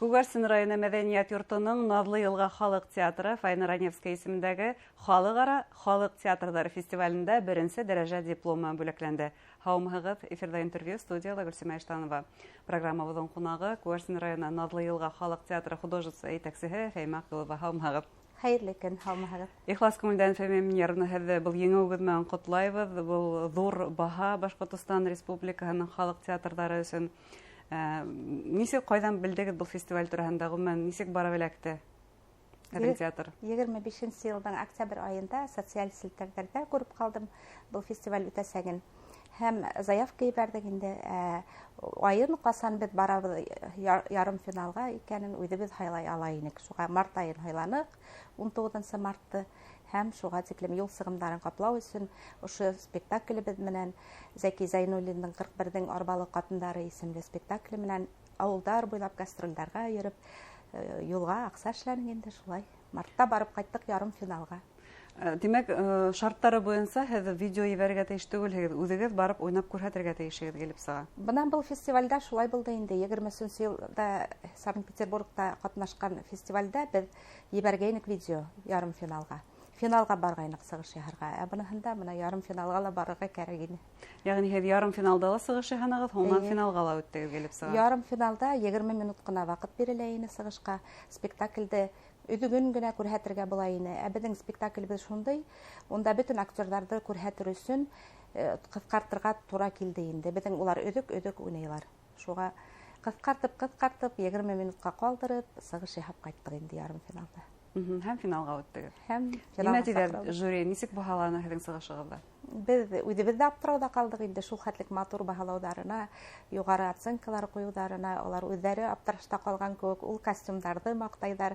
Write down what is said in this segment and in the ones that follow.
Күгәрсен районы мәҙәниәт йортоноң Наҙлы Йылға халыҡ театры Фаина Раневская исемендәге халыҡ-ара халыҡ театрҙары фестивалендә беренсе дәрәжә диплом менән бүләкләнде. Һаумыһығыҙ, эфирҙа интервью, студияла Гөлсимә Иштанова. Программабыҙҙың ҡунағы Күгәрсен районы Наҙлы Йылға халыҡ театры художество етәксеһе Фәймә Аҡюлова. Һаумыһығыҙ. Хәйерле көн, һаумыһығыҙ. Ихлас күңелдән, Фәймә Миньяровна, һеҙҙе был еңеүегеҙ менән ҡотлайбыҙ. Был ҙур баһа Башҡортостан Республикаһының халыҡ театрҙары өсөн. Нисек, ҡайҙан белдегеҙ был фестиваль тураһында, ғөмүмән, нисек барып эләкте һеҙҙең театр? 25-нсе йылдың октябрь айында социаль селтәрҙәрҙә күреп ҡалдым был фестиваль үтәсәген. Һәм заявка ебәрҙек инде. Айын ҡасан беҙ барабыҙ ярым финалға икәнен үҙебеҙ һайлай ала инек. Шуға март айын һайланыҡ, 19 мартты. Һәм шуға тиклем юл сығымдарын ҡаплау өсөн ошо спектаклебеҙ менән Зәки Зәйнуллиндың 41-ҙең арбалы ҡатындары исемле спектакле менән ауылдар буйлап гастролдарға йөрөп, юлға аҡса эшләнек инде шулай. Мартта барып ҡайттыҡ ярым финалға. Тимәк, шарттары буйынса һеҙ видео ебәрергә тейеш түгелһегеҙ, үҙегеҙ барып уйнап күрһәтергә тейешһегеҙ килеп сыға. Бына был фестивалдә шулай булды инде. 23-нсе йылда Санкт-Петербургта ҡатнашҡан фестивалдә беҙ ебәргәйнек видео ярым финалға. Финалға барғайныҡ сығыш яһарға. Ә быныһында бына ярым финалға ла барырға кәрәк ине. Йәғни һеҙ ярым финалда ла сығыш яһанығыҙ, һуңынан финалға ла үттегеҙ килеп сыға. Ярым финалда 20 минут ҡына ваҡыт бирелә ине сығышҡа. Спектаклде өҙөгөн генә күрһәтергә була ине. Ә беҙҙең спектаклебеҙ шундай, унда бөтөн актерҙарҙы күрһәтер өсөн ҡыҫҡартырға тура килде инде. Беҙҙең улар өҙөк-өҙөк уйнайҙар. Шуға ҡыҫҡартып, ҡыҫҡартып, 20 минутҡа ҡалдырып, сығыш яһап ҡайттыҡ инде ярым финалда. Һәм финалға үттегеҙ. Һәм Нимә финалға тиҙәр саҡырылдыҡ. жюри, нисек баһаланы һеҙҙең сығышығыҙҙы? Беҙ үҙебеҙ ҙә аптырауҙа ҡалдыҡ инде, шул хәтлек матур баһалауҙарына, юғары оценкалар ҡуйыуҙарына, улар үҙҙәре аптырашта ҡалған кеүек, ул костюмдарҙы маҡтайҙар,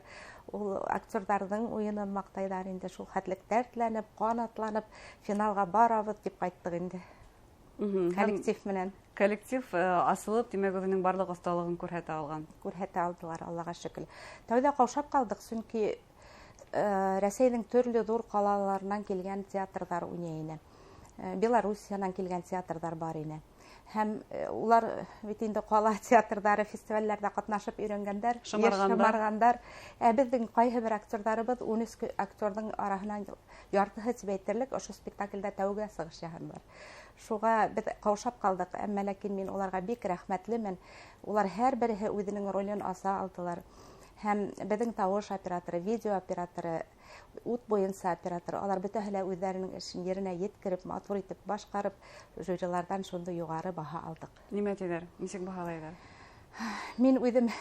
ул актерҙарҙың уйынын маҡтайҙар инде, шул хәтлек дәртләнеп, ҡанатланып, финалға барабыҙ тип ҡайттыҡ инде. Коллектив менән. Коллектив асылып, тимәк, үҙенең барлыҡ оҫталығын күрһәтә алған. Күрһәтә алдылар, Аллаға шөкөр. Тәүҙә ҡаушап ҡалдыҡ, сөнки Рәсәйҙең төрлө ҙур ҡалаларынан килгән театрҙар уйнай ине. Белоруссиянан килгән театрҙар бар ине. Һәм улар бит инде ҡала театрҙары фестивалдәрҙә ҡатнашып өйрәнгәндәр, йыш Шымарғандар. шымарғандар. Ә беҙҙең ҡайһы бер актерҙарыбыҙ 13 актерҙың араһынан яртыһы тип әйтерлек ошо спектаклдә тәүгә сығыш яһанылар. Шуға беҙ ҡаушап ҡалдыҡ, әммә ләкин мин уларға бик рәхмәтлемен. Улар һәр береһе үҙенең ролен аса алдылар. Һәм беҙҙең тауыш операторы, видео операторы, ут буйынса операторы, алар бөтәһе лә үҙҙәренең эшен еренә еткереп, матур итеп башҡарып, жюриларҙан шундай юғары баһа алдыҡ. Нимә тиҙәр? Нисек баһалайҙар? Мин үҙем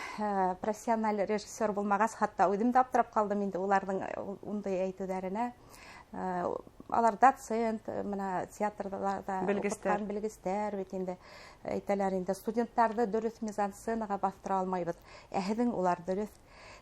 профессиональ режиссер булмағас, хатта үҙем дә аптырап ҡалдым инде уларҙың ундай әйтеүҙәренә. Алар доцент, бына театрҙа Белгестәр. уҡытҡан белгестәр бит инде әйтәләр инде, студенттарҙы дөрөҫ мизансценаға баҫтыра алмайбыҙ. Ә һеҙҙең улар дөрөҫ.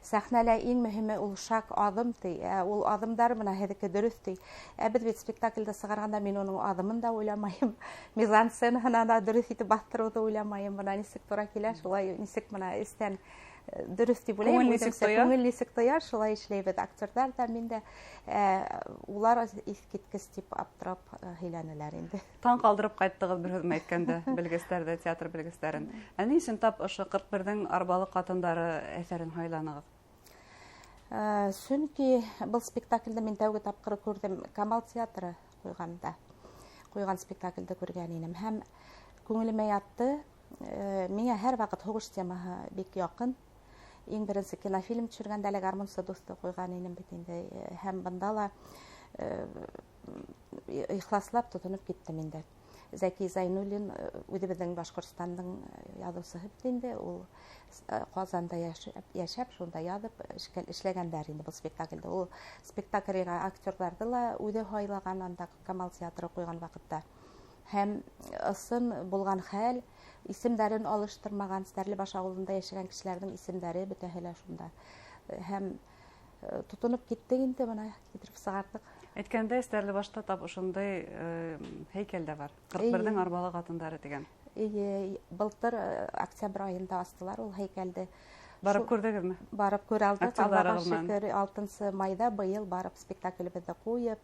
Сәхнәлә иң мөһиме ул шаг, аҙым ти. Ә ул аҙымдар бына һеҙҙеке дөрөҫ ти. Ә беҙ бит спектаклде сығарғанда мин уның аҙымын да уйламайым. Мизансценаһына да дөрөҫ итеп баҫтырыуҙы уйламайым. Бына нисек тура килә, шулай нисек бына эстән дөрөҫ тип уйлайым. Күңел нисек Үҙемсә тоя? Күңел нисек тоя, шулай эшләйбеҙ. Актерҙар ҙа, мин дә, улар иҫ киткес тип аптырап һөйләнеләр инде. Таң ҡалдырып ҡайттығыҙ бер һүҙ менән әйткәндә, белгестәрҙе, театр белгестәрен. Ә ни өсөн тап ошо 41-ҙең арбалы ҡатындары әҫәрен һайланығыҙ? Сөнки был спектаклде мин тәүге тапҡыр күрҙем Камал театры ҡуйғанда. Ҡуйған спектаклде күргән инем. Һәм күңелемә ятты. Миңә һәр ваҡыт һуғыш темаһы бик яҡын. Иң беренсе кинофильм төшөргәндә лә гармунсы дуҫты ҡуйған инем бит инде. Һәм бында ла ихласлап тотоноп киттем инде. Зәки Зәйнуллин үҙебеҙҙең Башҡортостандың яҙыусыһы бит инде. Ул Ҡазанда йәшәп, шунда яҙып эшләгәндәр инде был спектаклде. Ул спектакльгә актерҙарҙы ла үҙе һайлаған анда Камал театры ҡуйған ваҡытта. Һәм ысын булған хәл, исемдәрен алыштырмаған, Стәрлебаш ауылында йәшәгән кешеләрҙең исемдәре бөтәһе лә шунда. Һәм тотоноп киттек инде, бына китереп сығарҙыҡ. Әйткәндәй, Стәрлебашта тап ошондай һәйкәл дә бар. 41-ҙең арбалы ҡатындары тигән. Эйе, былтыр октябрь айында астылар ул һәйкәлде. Барып күрҙегеҙме? Барып күрә алдыҡ. Актерларығыҙ Аллаға менән. шөкөр, 6 майҙа быйыл барып спектаклебеҙҙе ҡуйып,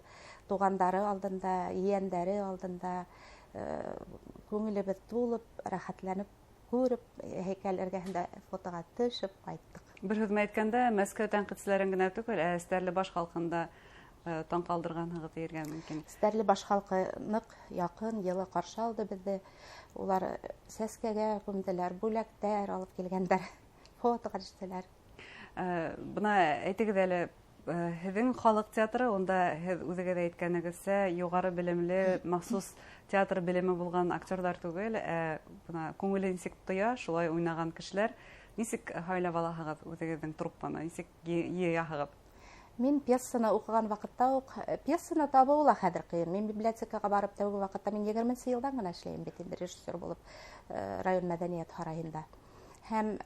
туғандары алдында, ейәндәре алдында, күңелебеҙ тулып, рәхәтләнеп Күреп, һәйкәл эргәһендә фотоға төшөп ҡайттыҡ. Бер һүҙ менән әйткәндә, Мәскәү тәнҡитселәрен генә түгел, ә Стәрлебаш халҡын да таң ҡалдырғанһығыҙ тиергә мөмкин. Стәрлебаш халҡы ныҡ яҡын, йылы ҡаршы алды беҙҙе. Улар сәскәгә күмделәр, бүләктәр алып килгәндәр, фотоға төштөләр. Бына әйтегеҙ әле, һеҙҙең халыҡ театры, унда һеҙ үҙегеҙ әйткәнегеҙсә, юғары белемле, махсус театр белеме булған актерҙар түгел, ә бына күңеле нисек тоя, шулай уйнаған кешеләр. Нисек һайлап алаһығыҙ үҙегеҙҙең труппаны, нисек йыяһығыҙ? Мин пьесаны уҡыған ваҡытта уҡ, пьесаны табыуы ла хәҙер ҡыйын. Мин библиотекаға барып тәүге ваҡытта, мин 20 йылдан ғына эшләйем бит инде режиссер булып, район мәҙәниәт һарайында. Һәм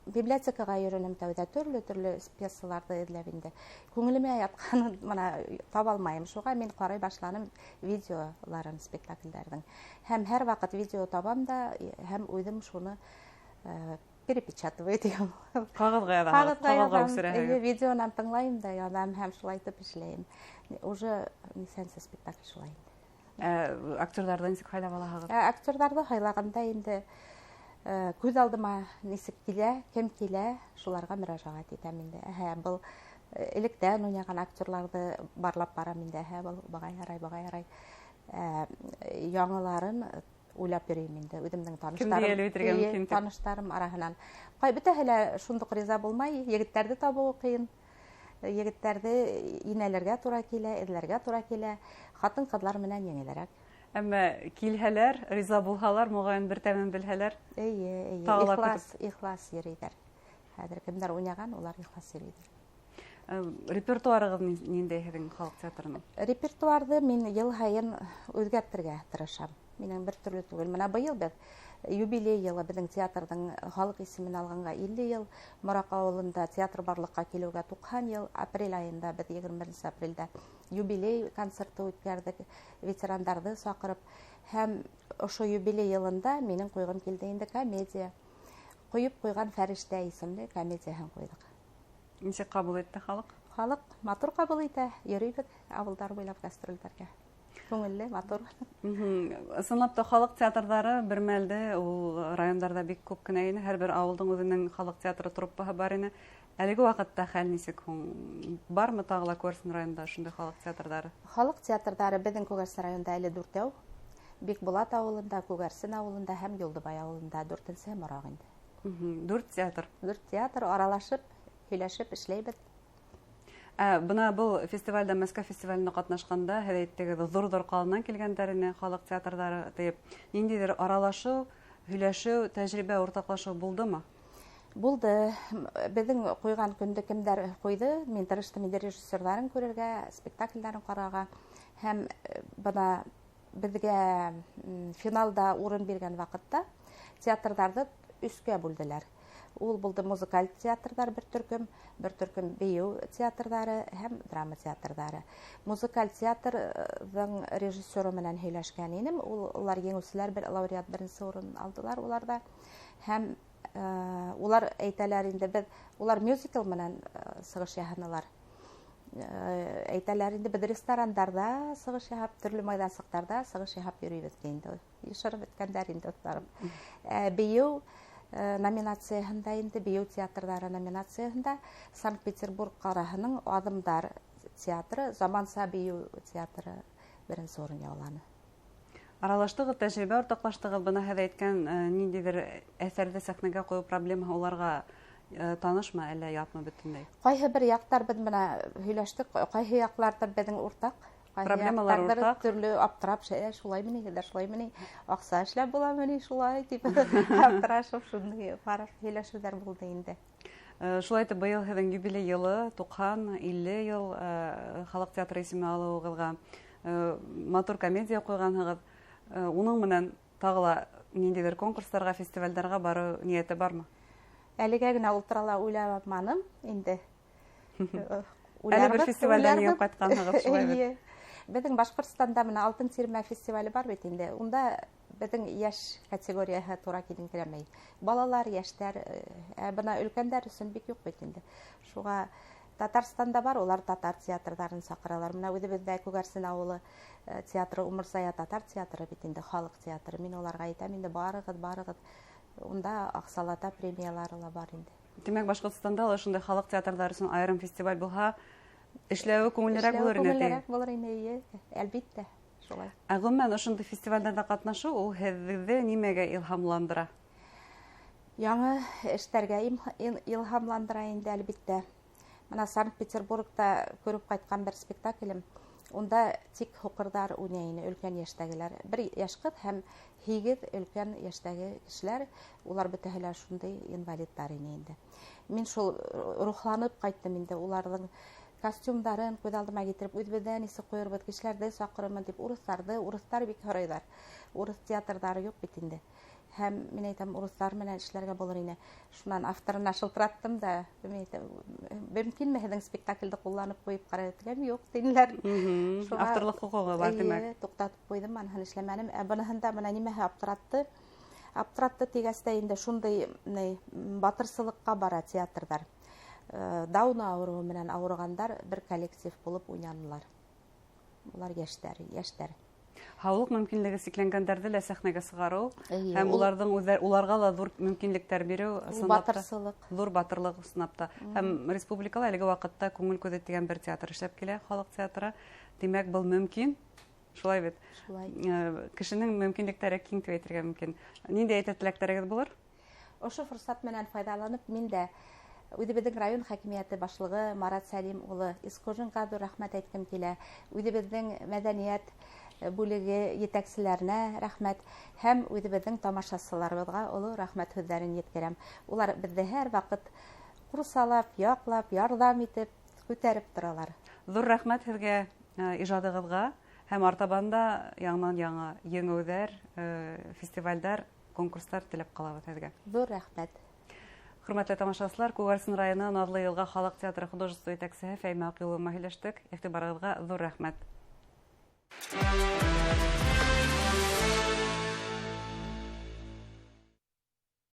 библиотекаға йөрөнөм тәүҙә, төрлө-төрлө пьесаларҙы эҙләп инде. Күңелемә ятҡанын бына таба алмайым. Шуға мин ҡарай башланым видеоларын спектаклдәрҙең. Һәм һәр ваҡыт видео табам да, һәм үҙем шуны перепечатываю тигән. Ҡағыҙға яҙаһығыҙ, ҡағыҙға күсерәһегеҙ. Эйе, видеонан тыңлайым да яҙам һәм шулай итеп эшләйем. Уже нисәнсе спектакль шулай инде. Актерҙарҙы нисек һайлап алаһығыҙ? Актерҙарҙы һайлағанда инде күҙ алдыма нисек килә, кем килә, шуларға мөрәжәғәт итәм инде. Әһә, был электән уйнаған актерларҙы барлап барам инде. Әһә, был быға ярай, быға ярай. Яңыларын уйлап йөрөйөм инде. Үҙемдең таныштарым араһынан. Ҡай бөтәһе лә шундуҡ риза булмай, егеттәрҙе табыуы ҡыйын. Егеттәрҙе инәләргә тура килә, эҙләргә тура килә. Ҡатын-ҡыҙлар менән еңелерәк. Әммә килһәләр, риза булһалар, моғайын бер тәмен белһәләр. Эйе, эйе. Ихлас йөрөйҙәр. Хәҙер кемдәр уйнаған, улар ихлас йөрөйҙәр. Репертуарығыҙ ниндәй һеҙҙең халыҡ театрының? Репертуарҙы мин йыл һайын үҙгәртергә тырышам. Минең бер төрлө түгел. Бына быйыл беҙ юбилей йылы, беҙҙең театрҙың халыҡ исемен алғанға 50 йыл, Мораҡ ауылында театр барлыҡҡа килеүгә 90 йыл. Апрель айында беҙ 21 апрелдә юбилей концерты үткәрҙек, ветерандарҙы саҡырып. Һәм ошо юбилей йылында минең ҡуйғым килде инде комедия. Ҡойоп ҡуйған фәрештә исемле комедияһын ҡуйҙыҡ. Нисек ҡабул итте халыҡ? Халыҡ матур ҡабул итә, йөрөйбөҙ ауылдар буйлап гастролдәргә. Күңелле, матур. Ысынлап та халыҡ театрҙары бер мәлде ул райондарҙа бик күп кенә ине. Һәр бер ауылдың үҙенең халыҡ театры труппаһы бар ине. Әлеге ваҡытта хәл нисек һуң? Бармы тағы ла Күгәрсен районында ошондай халыҡ театрҙары? Халыҡ театрҙары беҙҙең Күгәрсен районында әле 4. Бикбулат ауылында, Күгәрсен ауылында һәм Юлдыбай ауылында, 4-нсе Мораҡ инде. 4 театр. 4 театр аралашып, һөйләшеп эшләйбеҙ. Бына был фестивалдә, Мәскәү фестивалендә ҡатнашҡанда, һеҙ әйттегеҙ, ҙур-ҙур ҡаланан килгәндәр ине халыҡ театрҙары тиеп. Ниндәйҙер аралашыу, һөйләшеү, тәжрибә уртаҡлашыу булдымы? Булды. Беҙҙең ҡуйған көндө кемдәр ҡуйҙы, мин тырыштым инде режиссерҙарын күрергә, спектаклдәрен ҡарарға. Һәм бына беҙгә финалда урын биргән ваҡытта театрҙарҙы өскә бүлделәр. Ул булды музыкаль театрҙар бер төркөм, бер төркөм бейеү театрҙары һәм драма театрҙары. Музыкаль театрҙың режиссеры менән һөйләшкән инем. Улар еңеүселәр, бер лауреат беренсе урын алдылар уларҙа. Һәм улар әйтәләр инде, беҙ улар мюзикл менән сығыш яһанылар. Әйтәләр инде, беҙ ресторандарҙа сығыш яһап, төрлө майҙансыҡтарҙа сығыш яһап йөрөйбөҙ инде. Йышырып бөткәндәр инде дуҫтарым. Бейеү номинацияһында инде, бейеү театрҙары номинацияһында Санкт-Петербург ҡалаһының Аҙымдар театры, заманса бейеү театры беренсе урын яуланы. Аралаштығыҙ, тәжрибә уртаҡлаштығыҙ. Бына һеҙ әйткән ниндәйҙер әҫәрҙе сәхнәгә ҡуйыу проблемаһы уларға танышмы, әллә ятмы бөтөнләй? Ҡайһы бер яҡтар беҙ бына һөйләштек, ҡайһы яҡларҙыр беҙҙең уртаҡ, ҡайһы Проблемалар яҡтарҙыр уртаҡ. Төрлө аптырап, шулаймы ни, һеҙҙәр шулаймы ни, аҡса эшләп буламы ни, шулай тип аптырашып шундай барып һөйләшеүҙәр булды инде. Шулай итеп, быйыл һеҙҙең юбилей йылы, 90, 50 йыл халыҡ театры исеме алыуығыҙға, матур комедия ҡуйғанһығыҙ. Уның менән тағы ла ниндәйҙер конкурстарға, фестивалдәргә барыу ниәте бармы? Әлегә генә ул турала уйламаным инде. Әле бер фестивалдән еңеп ҡайтҡанһығыҙ, шулай бит? Эйе. Беҙҙең Башҡортостанда бына Алтын тирмә фестивале бар бит инде. Унда беҙҙең йәш категорияһы тура килеңкерәмәй. Балалар, йәштәр, ә бына өлкәндәр өсөн бик юҡ бит инде. Шуға Татарстанда бар, улар татар театрҙарын саҡыралар. Бына үҙебеҙҙә Күгәрсен ауылы театры, Умырзая татар театры бит инде, халыҡ театры. Мин уларға әйтәм инде, барығыҙ, барығыҙ, Унда аҡсалата премиялары ла бар инде. Тимәк, Башҡортостанда ла ошондай халыҡ театрҙары өсөн айырым фестиваль булһа, эшләүе күңеллерәк булыр ине. Күңеллерәк булыр ине, эйе, әлбиттә, шулай. Ә ғөмүмән ошондай фестивалдәрҙә ҡатнашыу ул һеҙҙе нимәгә илһамландыра? Яңы эштәргә илһамландыра инде, әлбиттә. Мына Санкт-Петербургта күреп ҡайтҡан бер спектаклем, унда тик һуҡырҙар уйнай ине, өлкән йәштәгеләр. Бер йәш ҡыҙ һәм 8 өлкән йәштәге кешеләр, улар бөтәһе лә шундай инвалидтар ине инде. Мин шул рухланып ҡайттым инде, уларҙың костюмдарын күҙ алдыма килтереп, үҙебеҙҙә нисек ҡуйырбыҙ, кешеләрҙе саҡырырмын тип, урыҫтар бик һорайҙар. Урыҫ театрҙары юҡ бит инде. Һәм мин әйтәм, урыҫтар менән эшләргә булыр ине. Шунан авторына шылтыраттым да, мин әйтәм, мөмкинме һеҙҙең спектаклде ҡулланып ҡуйып ҡарай тигән, юҡ тинеләр. Шуға Авторлыҡ хоҡуғы бар, тимәк. Эйе, туҡтатып ҡуйҙым, аныһын эшләмәнем. Ә быныһында бына нимәһе аптыратты? Аптыратты тигәс тә инде шундай, ни, батырсылыҡҡа бара театрҙар. Даун ауырыуы менән ауырығандар бер коллектив булып уйнанылар. Улар йәштәр, йәштәр. Һаулыҡ мөмкинлеге сикләнгәндәрҙе лә сәхнәгә сығарыу Эйе, һәм ул уларҙың үҙҙәр, уларға ла ҙур мөмкинлектәр биреү Ул ысынлап та батырсылыҡ. Ҙур батырлыҡ ысынлап та. Һәм республикала әлеге ваҡытта Күңел күҙе тигән бер театр эшләп килә, халыҡ театры. Тимәк, был мөмкин. Шулай бит. Шулай. Кешенең мөмкинлектәре киң тип әйтергә мөмкин. Ниндәй әйтә теләктәрегеҙ булыр? Ошо форсат менән файҙаланып, мин дә үҙебеҙҙең район хакимиәте башлығы Марат Сәлим улы Исҡужинға ҙур рәхмәт әйткем килә. Үҙебеҙҙең мәҙәниәт бүлеге етәкселәренә рәхмәт һәм үҙебеҙҙең тамашасыларыбыҙға оло рәхмәт һүҙҙәрен еткерәм. Улар беҙҙе һәр ваҡыт ҡурсалап, яҡлап, ярҙам итеп, күтәреп торалар. Ҙур рәхмәт һеҙгә ижадығыҙға һәм артабан да яңынан-яңы еңеүҙәр, фестивалдәр, конкурстар теләп ҡалабыҙ һеҙгә. Ҙур рәхмәт. Хөрмәтле тамашасылар, Күгәрсен районы Наҙлы Йылға халыҡ театры художество етәксеһе Фәймә Аҡъюлова һөйләштек. Иғтибарығыҙға ҙур рәхмәт.